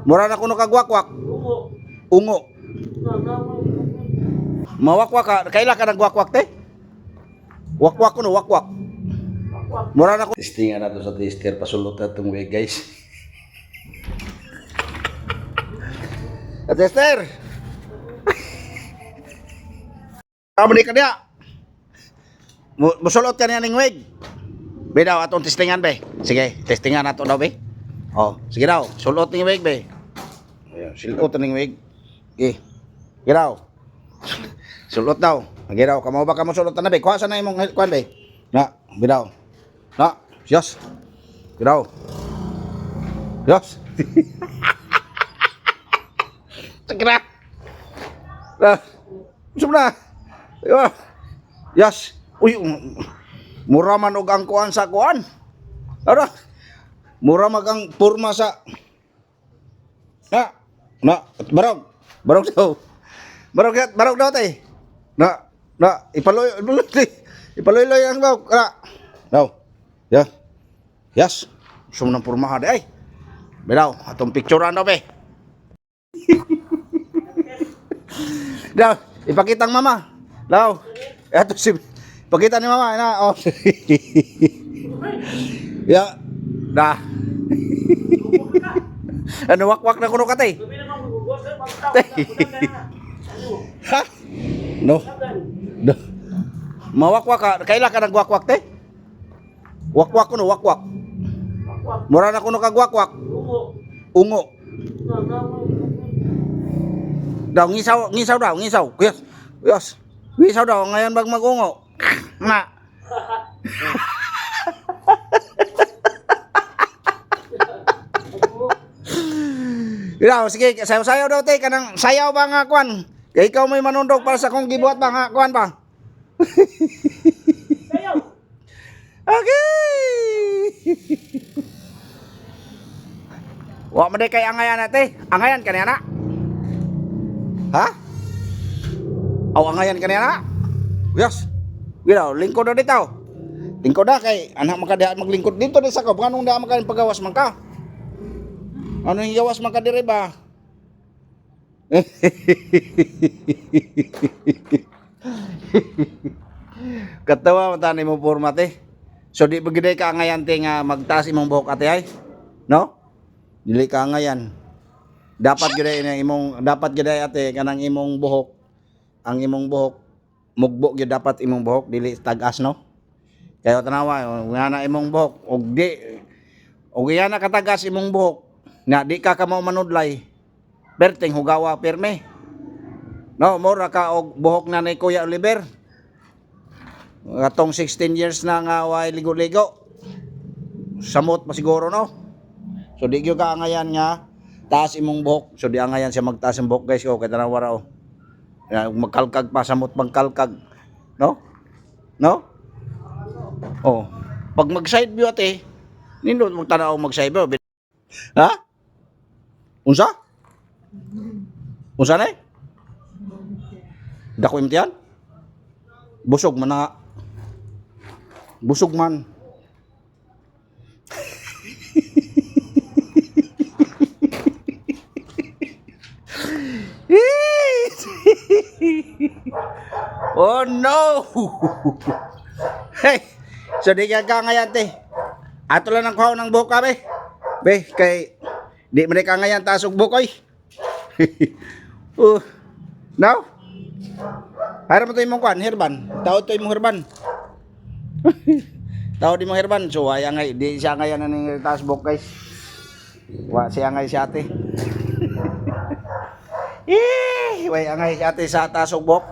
Mura na kuno kagwakwak. Ungo. Mawakwak ka, kaila ka nagwakwak te? Wakwak kuno, wakwak. Mura na ko. Testingan nato sa tester pasulot na itong wig, guys. Tester. Amo ni ka niya. Musulot ka niya ning wig. Be daw atong testingan be. Sige, testingan nato daw be. Oh, sige daw, sulot ning wig be. Ayan, sulot ning wig. Sige. Sige daw. Sulot daw. Sige daw, kamo ba kamo sulot na be? Kuha sa na imong kuan be. Na, be daw. Na, yes. Sige daw. Yes. Sige na. Na. Sum na. Ayo. Yes. Uy, mura man og ang kuan sa kuan. Ara. Mura mag ang porma sa. Na. Na, barog. Barog daw. Barog kat, barog daw tay. Na, na, ipaloy, ipaloy, ipaloy ang daw. Na. Daw. Ya. Yes. Sum ng porma di ay. Bilaw, atong picturean daw be. Daw, ipakita ang mama. Daw. Eto si pakita ni mama na. Oh. Ya. Da. Ano wakwak na kuno ka tay? Ha? No. No. Mawakwak ka. Kaila ka nagwakwak te? Wakwak kuno, wakwak. Mura na kuno kagwakwak. Ungo. Daw ngisaw, ngisaw daw, ngisaw. Yes. Yes. Ngisaw daw ngayon bag magungo. Na. Daw, sige, sayaw-sayaw daw te kanang sayaw ba nga kwan? Kay ikaw may manundog para sa akong gibuhat ba nga kwan ba? Sayaw. Okay. Wa man day kay angayan ate. Angayan kaniya na. Ha? Aw angayan kaniya na. Yes. Gila, lingkod na dito. Lingkod na kay anak man ka diha maglingkod dito di sa ko. Nganong diha man ka pagawas man ka? Ano yung gawas man ka dire ba? Katawa man tani mo forma te. So di ba gid ka angayan te nga magtaas imong buhok ate ay? No? Dili ka angayan. Dapat gid ay imong dapat gid ay ate kanang imong buhok ang imong buhok mugbo gyud dapat imong buhok dili tag-as no. Kayo tanawa nga na imong buhok og di og iya na katagas imong buhok na di ka kamo manudlay. Perting hugawa pirme. No, mura ka og buhok na ni Kuya Oliver. Atong 16 years na nga way ligo-ligo. Samot pa siguro no. So di gyud ka angayan nga taas imong buhok. So di angayan siya magtaas ang buhok guys ko kay tanawa ra oh. Ya, magkalkag pa samot magkalkag. No? No? Oh. Pag mag side view ate, nindot mo tanaw mag side view. Ha? Unsa? Unsa na eh? Dako imtihan? Busog man na nga. Busog man. Oh no! Hey, so di ka ka ngayon te. Ato lang ang kuha ng buhok ka be. Be, kay di man ka ngayon taas og buhok oy. Now? Para mo to imong kuan, herban. Tao to imong herban. Tao di mong herban. So ay angay di siya ngayon na ning taas buhok guys. Wa siya ngay si ate. Eh, way angay si ate sa taas og buhok.